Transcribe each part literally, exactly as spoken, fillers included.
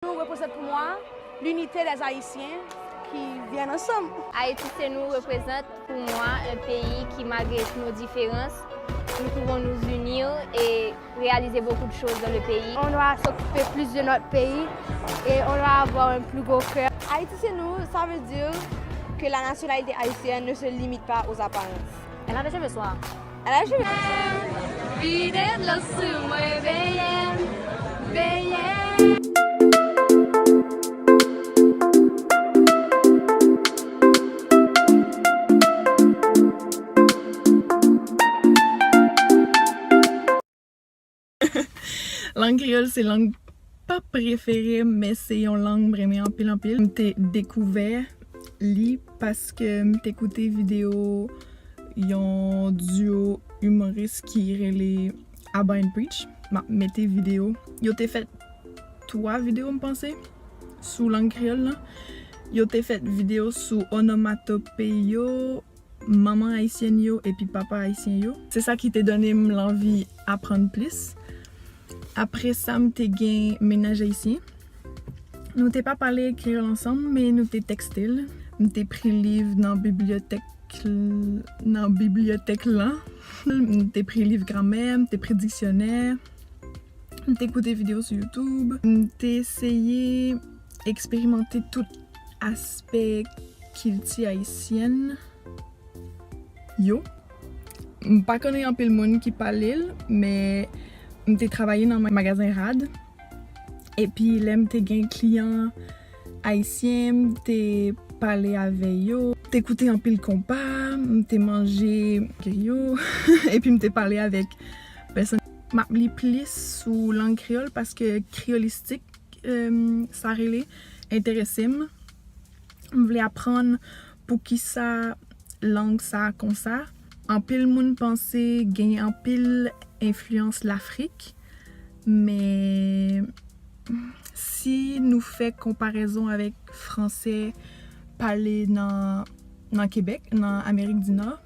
Nous représente pour moi l'unité des Haïtiens qui viennent ensemble. Haïti C'est Nous représente pour moi un pays qui, malgré toutes nos différences, nous pouvons nous unir et réaliser beaucoup de choses dans le pays. On doit s'occuper plus de notre pays et on doit avoir un plus gros cœur. Haïti C'est Nous, ça veut dire que la nationalité haïtienne ne se limite pas aux apparences. Elle avait cheveux soirs. Ala je vide dlo sou mwen, benyen, benyen. Lang kreyòl se lang pa prefere m, men se yon lang m renmen anpil anpil. M te dekouvè li paske m te koute videyo yon duo imoris ki rele Abba and Preach. M ap mete videyo. Yo te fè twa videyo, m panse, sou lang kreyòl lan. Yo te fè videyo sou onomatope yo, manman ayisyèn yo epi papa ayisyen yo. Se sa ki te donnen m lanvi aprann plis. Apre sa, m te gen mennaj ayisyen. Nou te pa pale kreyòl ansanm, men nou te tèkste l. M te pran liv nan bibliyotèk l-, nan bibliyotèk lan. M te pran liv gramè, m te pran diksyonè. M te koute videyo sou YouTube. M te eseye eksperimante tout aspè kilti ayisyèn yo. M pa konnen anpil moun ki pale l, men m te travay nan ma-, magazen rad. Epi lè m te gen kliyan ayisyen, m te pale avè yo, m te koute anpil konpa, m te manje griyo, epi m te pale avèk pèsonn. M ap li plis sou lang kreyòl paske kreyolistik, em, sa rele, enterese m. M vle aprann poukisa lang sa konsa. Anpil moun panse gen anpil enfliyans Lafrik, men si nou fè konparezon avèk fransè pale nan, nan Kebèk, nan Amerik di Nò,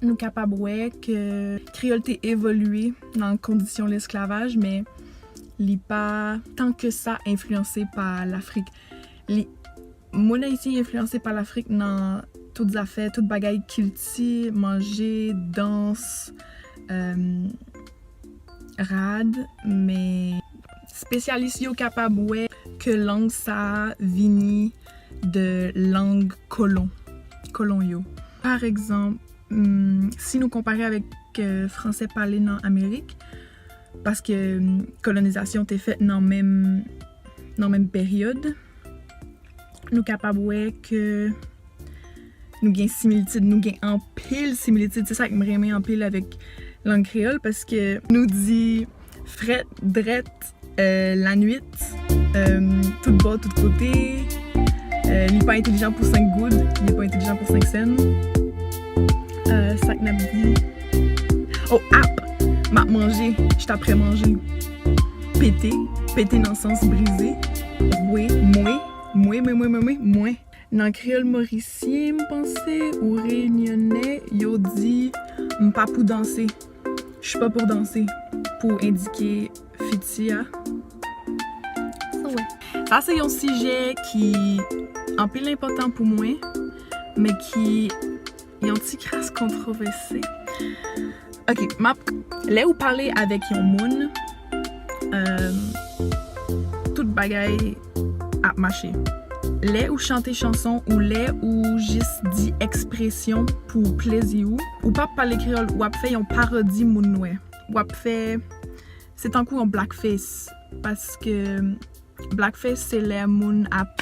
nou kapab wè ke kreyòl te evolye nan kondisyon lesklavaj, men li pa tan ke sa enfliyanse pa Lafrik. Li, moun ayisyen enfliyanse pa Lafrik nan tout zafè, tout bagay, kilti, manje, dans, em, rad, men espesyalis yo kapab wè ke lang sa a vini de lang kolon, kolon yo. Pa egzanp, mm, si nou konpare avèk, eh, fransè pale nan Amerik, paske, mm, kolonizasyon te fèt nan menm, nan menm peryòd, nou kapab wè ke nou gen similitid, nou gen anpil similitid. Se sa k m renmen anpil avèk lang kreyòl, paske nou di frèt, drèt, eh, lannuit, em, tout bò, tout kote. Eh, li pa entèlijan pou senk goud, li pa entèlijan pou senk sèn. Eh, sa k n ap di? Oh, ap! M ap manje, je t'apprends manger. Pete, pete nan sans brize. Mwe, mwen, mwen, mwen, mwen, mwen, mwen, mwen. Nan kreyòl morisyen, m panse, ou reyinyonnen, yo di, m pa pou danse. Je suis pas pour danser, pou endike fiti a. So, wè. Sa se yon sijè ki anpil enpòtan pou mwen, men ki yon ti kras kontwovèse. Ok, m ap, lè ou pale avèk yon moun, em, tout bagay ap mache. Lè ou chante chanson ou lè ou jis di ekspresyon pou plezi ou, ou p ap pale kreyòl, w ap fè yon parodi moun nwè. W ap fè, se tankou yon blackface, paske blackface se lè moun ap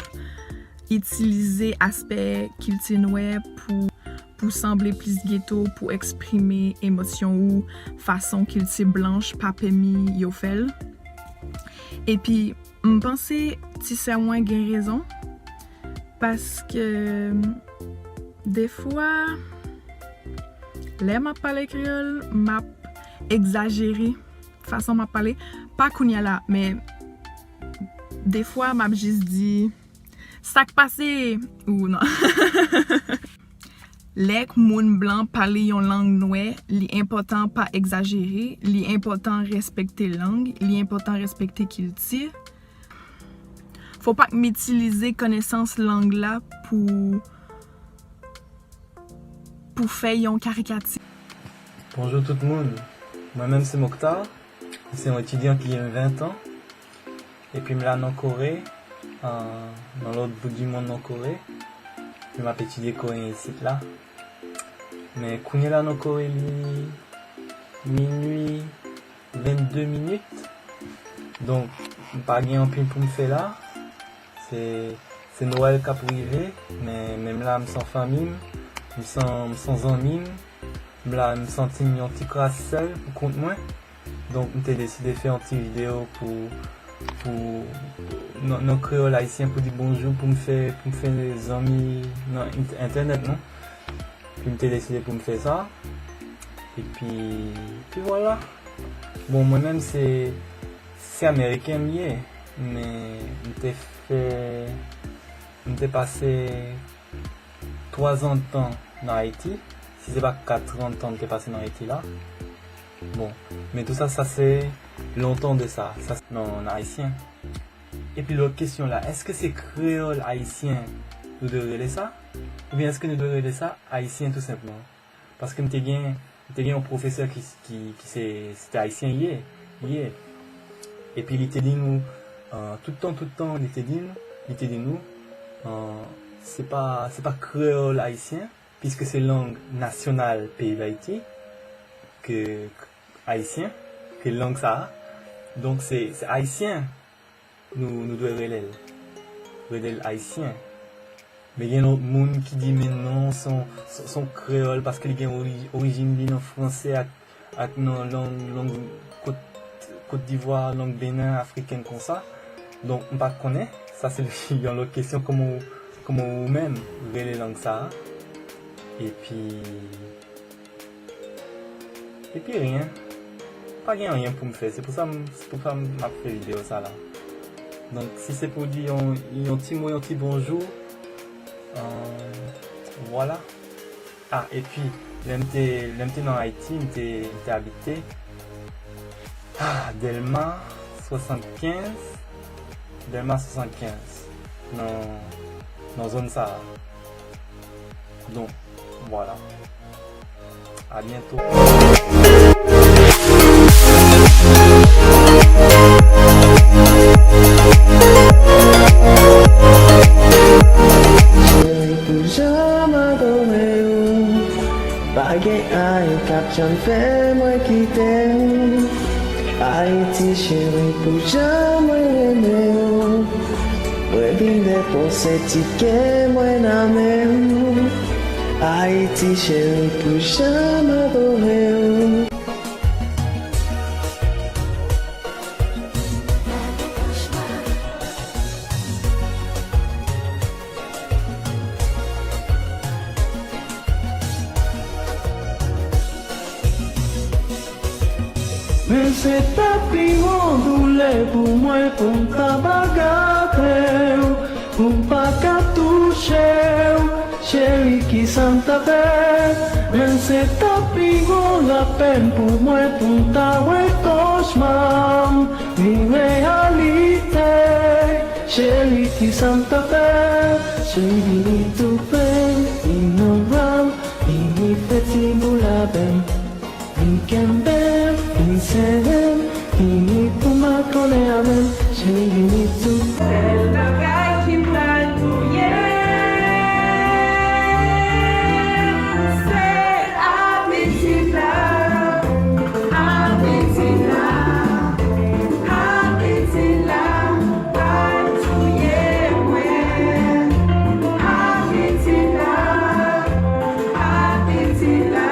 itilize aspè kilti nwè pou, pou sanble plis geto, pou eksprime emosyon ou fason kilti blanch pa pèmi yo fè l. Epi, m panse ti sè mwen gen rezon, paske defwa, lè m ap pale kreyòl, m ap egzajere fason m ap pale. Pa kounye a la, men defwa, m ap jis di, "Sa k pase?" Ou non. Lè k moun blan pale yon lang nwè, li enpòtan pa egzajere, li enpòtan respekte lang, li enpòtan respekte kilti. Fò w pa k m itilize konesans lang la pou, pou fè yon karikati. Bonjou tout moun. Mwen menm se Mokhtar. M se yon etidyan ki gen ven tan. Epi m la nan Kore, ah, nan lòt bout di mond nan Kore. Epi m ap etidye koreyen isit la. Men kounye la nan Kore li minui vennde minit. Donk, m pa gen anpil pou m fè la. Se, se Nwèl k ap rive, men menm la m san fanmi m, m san, m san zanmi m. M la, m santi m yon ti kras sèl pou kont mwen. Donk, m te deside fè yon ti videyo pou, pou, nan, nan kreyòl ayisyen pou di bonjou, pou m fè, pou m fè zanmi nan ent-, entènèt, non. Epi m te deside pou m fè sa. Epi, epi vwala. Bon, mwen menm se, se ameriken m ye, men m te fè, m te pase twa zan tan nan Ayiti. Si se pa kat zan tan m te pase nan Ayiti la. Bon, men tou sa, sa se lontan de sa. Sa se nan, nan ayisyen. Epi lòt kesyon la, èske se kreyòl ayisyen nou dwe rele sa? Oubyen èske nou dwe rele sa ayisyen tou senpman? Paske m te gen, m te gen yon pwofesè ki, ki, ki se, se te ayisyen li ye, li ye. Epi li te di nou, ah, tout tan, tout tan, li te di nou, li te di nou, ah, se pa, se pa kreyòl ayisyen, piske se lang nasyonal peyi Dayiti, ke ayisyen, ke lang sa a. Donk se, se ayisyen nou, nou dwe rele l. Rele l ayisyen. Men gen lòt moun ki di, men non, se yon, se, se yon kreyòl paske li gen ori-, orijin li nan franse ak, ak nan lang, lang Kot, Kot Divwa, lang Benen, afriken konsa. Donk, m pa konnen. Sa se yon lòt kesyon, kòman w, kòman ou menm rele lang sa a. Epi, Epi ryen. Pa gen anyen pou m fè. Se pou sa m, se pou sa m ap fè videyo sa la. Donk, si se pou di yon, yon ti mo, yon ti bonjou, euh, vwala. Ah, epi, lè m te, lè m te nan Ayiti, m te, m te abite, ah, Dèlma swasannkenz, Dèlma swasannkenz, nan, nan zòn sa a. Donk, vwala. A byento. Cheri, pou jan m adore w, pa gen anyen k ap janm fè mwen kite w. Ayiti cheri, pou jan mwen renmen w, mwen vin depoze tike mwen nan men w. Ayiti cheri, pou jan m adore w. Men se ta pi gwo doulè pou mwen pou m ta pa gade w, pou m pa ka touche w, cheri, kisa m ta fè? Men se ta pi gwo lapèn pou mwen pou m ta wè kochma m vin reyalite. Cheri, kisa m ta fè? Cheri, vini tou pre, vin nan bra m, vini fè ti boul avè m, vin kenbe m, vin sere m, vini pou makònen avè m. Cheri, vini tou pre. Sèl bagay ki pral touye m, se apetit la. Apetit la, apetit la pral touye mwen. Apetit la, apetit la,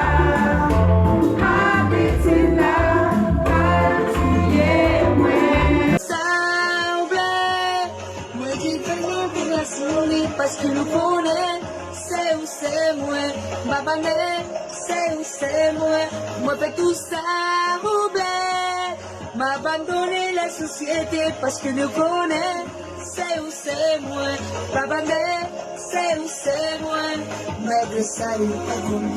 apetit la pral touye mwen. Sa ou vle, mwen ki fè nou pou la souri, paske nou konnen se ou se mwen, m pa pa men, se ou se mwen, mwen fè tou sa ou vle. M abandone la sosyete, paske nou konnen se ou se mwen, m pa pa men, se ou se mwen, malgre sa yo pa konn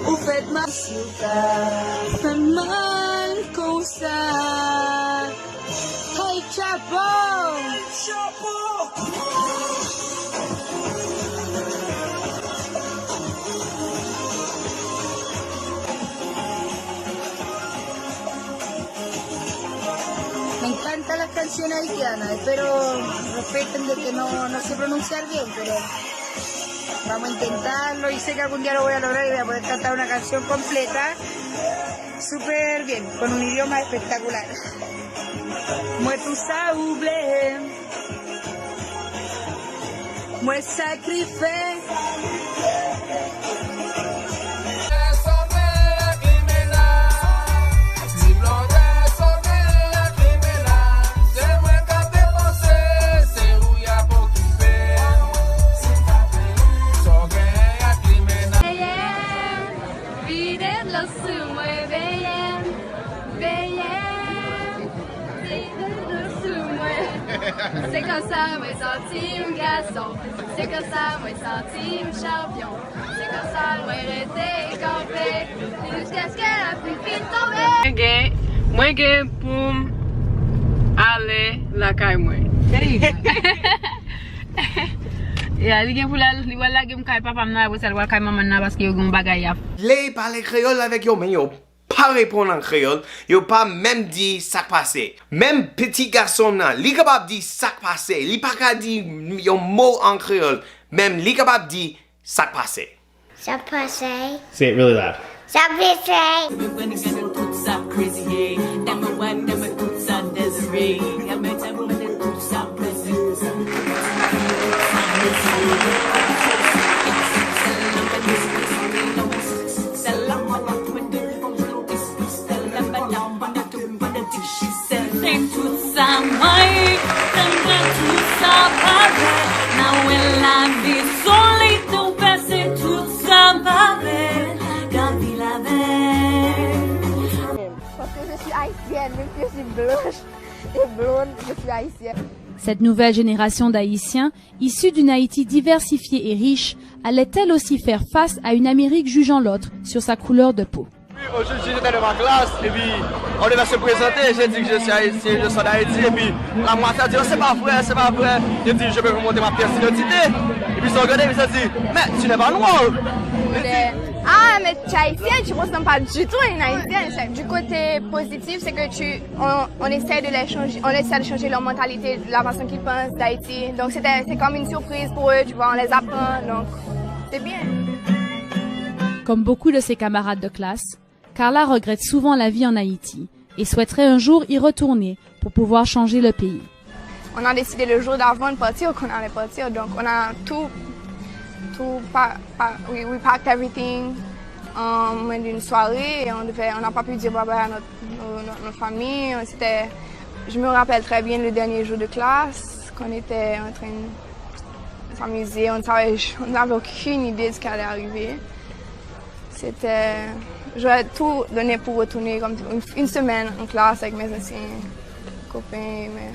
ou fè m mal konsa. Fè m mal konsa. Hey, Chapo! Canción haitiana, espero respeten de que no, no sé pronunciar bien, pero vamos a intentarlo y sé que algún día lo voy a lograr y voy a poder cantar una canción completa, súper bien, con un idioma espectacular. Mwen tou sa ou vle. Mwen sakrifye. Vide dlo sou mwen, benyen m, benyen m. Vide dlo sou mwen. Se konsa mwen santi m gason. Se konsa mwen santi m chanpyon. Se konsa mwen rete kanpe jiskaske lapli fin tonbe. Mwen gen, mwen gen pou m ale lakay mwen. Ya, li gen pou l al, li pral lage m kay papa m nan, apre sa, li pral kay manman m nan, paske yo gen yon bagay y ap. Lè y pale kreyòl avèk yo, men yo pa reponn an kreyòl, yo pa menm di sa k pase. Menm pitit gason m nan, li kapab di sa k pase, li pa ka di yon mo an kreyòl, men li kapab di sa k pase. Sa pase. Say it really loud. Sa pase. Tout sa crazy, yeah. That my wife, that my tout sa Desiree. That my table, that tout sa blessing. Say tout sa mwen, tande tout sa pa vre. Nan wè lavi solid, ou pèse tout sa pa vre. Gade lavi. Parce que je suis haïtienne, même si je suis blanche et blonde, je suis haïtienne. Cette nouvelle génération d'Haïtiens, issus d'une Haïti diversifiée et riche, allait elle aussi faire face à une Amérique jugeant l'autre sur sa couleur de peau. Oui, aujourd'hui, j'étais dans ma classe, et puis on devait se présenter. J'ai dit que je suis haïtien, je sors d'Haïti, et puis la moitié a dit, oh, c'est pas vrai, c'est pas vrai. J'ai dit, je peux vous montrer ma pièce d'identité. Et puis ils ont regardé, ils ont dit, mais tu n'es pas noir. J'ai dit, ah, mais tu es haïtienne, tu ressembles pas du tout à une haïtienne. C'est- Du côté positif, c'est que tu, on, on essaie de les changer, on essaie de changer leur mentalité, la façon qu'ils pensent d'Haïti. Donc c'était, c'est comme une surprise pour eux, tu vois, on les apprend, donc c'est bien. Comme beaucoup de ses camarades de classe, Carla regrette souvent la vie en Haïti et souhaiterait un jour y retourner pour pouvoir changer le pays. On a décidé le jour d'avant de partir qu'on allait partir, donc on a tout, tout pa, pa, we, we packed everything en moins d'une soirée et on devait, on n'a pas pu dire bye bye à notre, nos, nos, nos familles. C'était, je me rappelle très bien le dernier jour de classe, qu'on était en train de s'amuser, on savait, on n'avait aucune idée de ce qui allait arriver. C'était, j'aurais tout donné pour retourner comme une, une semaine en classe avec mes anciens copains, mais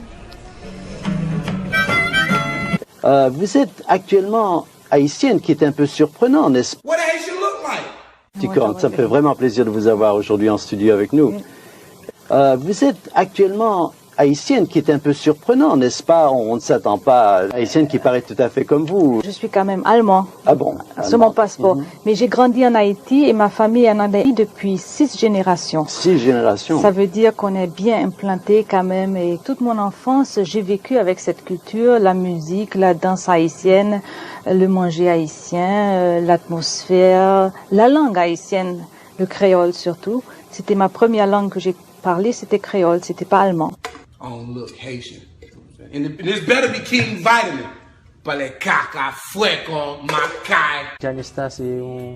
Euh, vous êtes actuellement haïtienne, qui est un peu surprenant, n'est-ce pas? What a Haitian look like? Ticor, ça me fait vraiment plaisir de vous avoir aujourd'hui en studio avec nous. Euh, vous êtes actuellement haïtienne, qui est un peu surprenant, n'est-ce pas? On, on ne s'attend pas à haïtienne qui paraît tout à fait comme vous. Je suis quand même allemand. Ah bon? Sur mon passeport. Mais j'ai grandi en Haïti et ma famille est en Haïti depuis six générations. Six générations. Ça veut dire qu'on est bien implanté quand même et toute mon enfance, j'ai vécu avec cette culture, la musique, la danse haïtienne, le manger haïtien, euh, l'atmosphère, la langue haïtienne, le créole surtout. C'était ma première langue que j'ai parlé, c'était créole, c'était pas allemand. On look Haitian. And this better be King Vitamin. Pale kaka, fwèkon, makay. Janista se yon,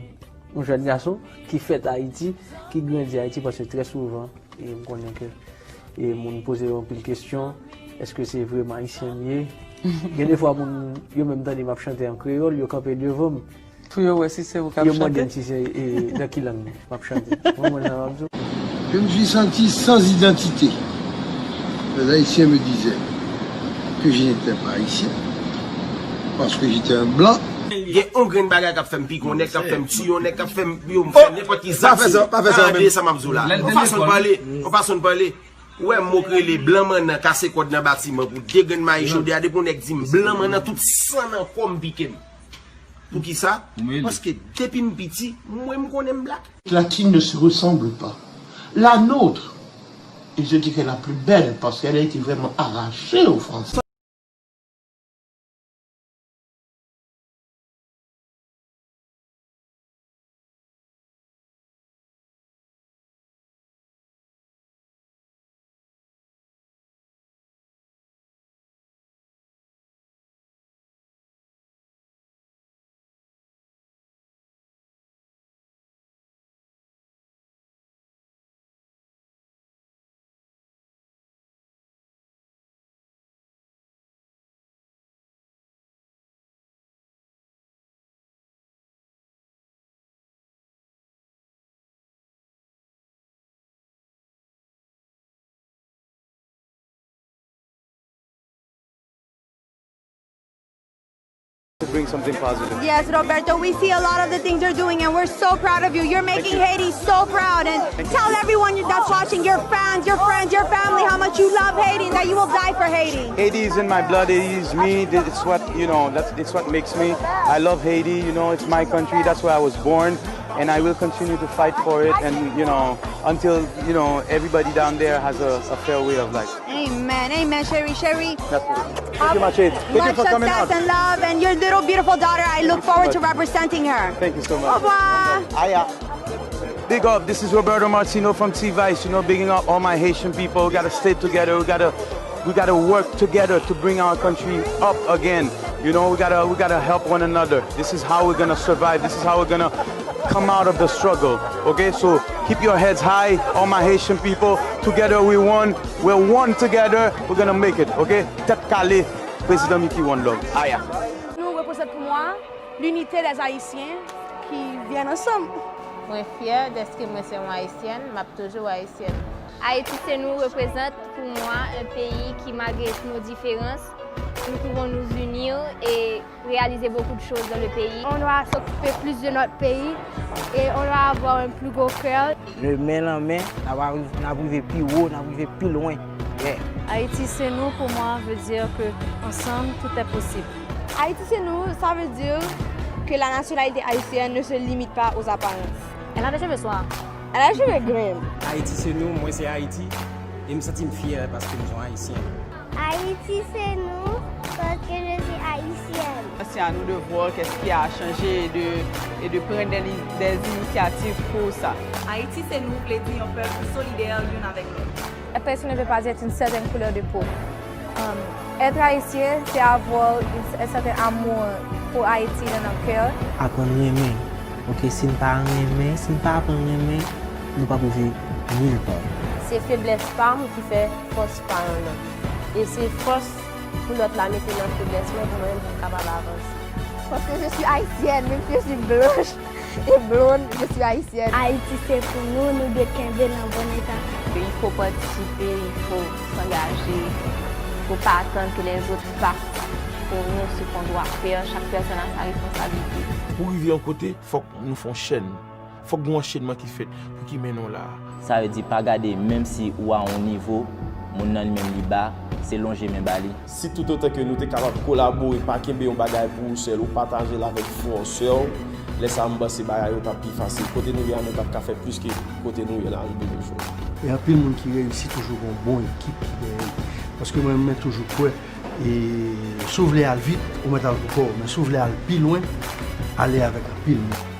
yon jèn gason ki fèt Ayiti, ki grandi Ayiti, paske trè souvan, e m konnen ke, e moun poze yo anpil kesyon, èske se vrèman ayisyen m ye? Gen de fwa, moun yo menm tande m ap chante an kreyòl, yo kanpe devan m. Pou yo wè si se ou k ap chante. Yo mande m si se, e, nan ki lang m ap chante. Ou konprann sa m ap di w? Je me suis senti sans identité. Les Haïtiens me disaient que je n'étais pas haïtien parce que j'étais un blanc. Gen yon grenn bagay k ap fè m pigon nèg, k ap fè m tiyon nèg, k ap fè m, yo, m fè nenpòt ki zam. Pa fè sa, pa fè sa. Gade sa m ap di w la. Yon fason de pale, yon fason de pale. Ou wè m k rele blan mannan kase kòd nan batiman pou de grenn mayi chode a, depi yon nèg di m blan mannan, tout san nan kò m pike m. Poukisa? Paske depi m piti, mwen m konnen m blak. La tienne ne se ressemble pas. La nôtre, Ils ont dit qu'elle est la plus belle parce qu'elle a été vraiment arrachée aux Français. To bring something positive. Yes, Roberto, we see a lot of the things you're doing, and we're so proud of you. You're making Haiti so proud. And tell everyone that's watching, your fans, your friends, your family, how much you love Haiti and that you will die for Haiti. Haiti is in my blood. Haiti is me. It's what, you know, that's, it's what makes me. I love Haiti. You know, it's my country. That's where I was born. And I will continue to fight for it. And, you know, until, you know, everybody down there has a, a fair way of life. Amen. Amen, Sherry. Sherry, merci. Thank you, my shade. Thank you for coming out. Much success and love, and your little beautiful daughter, I look forward to representing her. Thank you so much. Au revoir. Aya. Big up, this is Roberto Martino from T-Vice, you know, bigging up all my Haitian people. We gotta stay together, we gotta, we gotta work together to bring our country up again. You know, we gotta, we gotta help one another. This is how we're gonna survive, this is how we're gonna come out of the struggle. Okay, so keep your heads high, all my Haitian people. Together we won, we're one together, we're gonna make it, okay? Tèt kale, Prezidan Mickey, one love. Aya. Nous représente pour moi l'unité des Haïtiens qui viennent ensemble. Mwen fyè dèske mwen se yon Ayisyèn, m ap toujou Ayisyèn. Haïti c'est nous représente pour moi un pays qui, malgré nos différences, nous pouvons nous unir et réaliser beaucoup de choses dans le pays. On doit s'occuper plus de notre pays et on doit avoir un plus gros cœur. Men men nan men, n ap, n ap rive pi wo, n ap rive pi lwen. Yeah. Haïti c'est nous, pour moi, veut dire que ensemble, tout est possible. Haïti c'est nous, ça veut dire que la nationalité haïtienne ne se limite pas aux apparences. Elle a des cheveux noirs. Elle a les cheveux grises. Haïti c'est nous, mwen se Ayiti, e m santi m fyè paske m se yon Ayisyen. Haïti c'est nous, parce que je suis haïtienne. C'est à nous de voir qu'est-ce qui a changé et de, et de prendre des, des initiatives pour ça. Haïti c'est nous vle di yon pèp solidè youn avèk lòt. Être haïtien ne veut pas être une certaine couleur de peau. Euh, être haïtien, c'est avoir une, un certain amour pour Haïti dans notre cœur. Aprann renmen. Ok, si n pa renmen, si n pa aprann renmen, nou p ap rive nil pa. Se feblès pa m ki fè fòs pa yo nan. E se fòs pou lòt la mete nan feblès mwen pou mwen menm pou m kapab avanse. Parce que je suis haïtienne, même si je suis blanche et blonde, je suis haïtienne. Ayiti se pou nou, nou dwe kenbe l an bon eta. Il faut participer, il faut s'engager, il faut pas attendre que les autres fassent pour nous ce qu'on doit faire. Chaque personne a sa responsabilité. Pou rive yon kote, fòk nou fè yon chèn. Fòk gen yon anchenman ki fèt pou ki mennen w la a. Sa vle di pa gade, menm si ou a yon nivo, moun nan li menm li ba, se lonje men ba li. Si toutotan ke nou te kapab kolabore, pa kenbe yon bagay pou ou sèl, ou pataje l avèk frè w, sè w, lè sa a m panse bagay yo t ap pi fasil. Kote nou ye a, nou t ap ka fè plis ke kote nou ye la jodi de jou. E anpil moun ki reyisi toujou gen yon bon ekip ki dèyè yo. Paske mwen, mwen toujou kwè, e si w vle al vit, ou mèt al pou kò w, men si w vle al pi lwen, ale avèk anpil moun.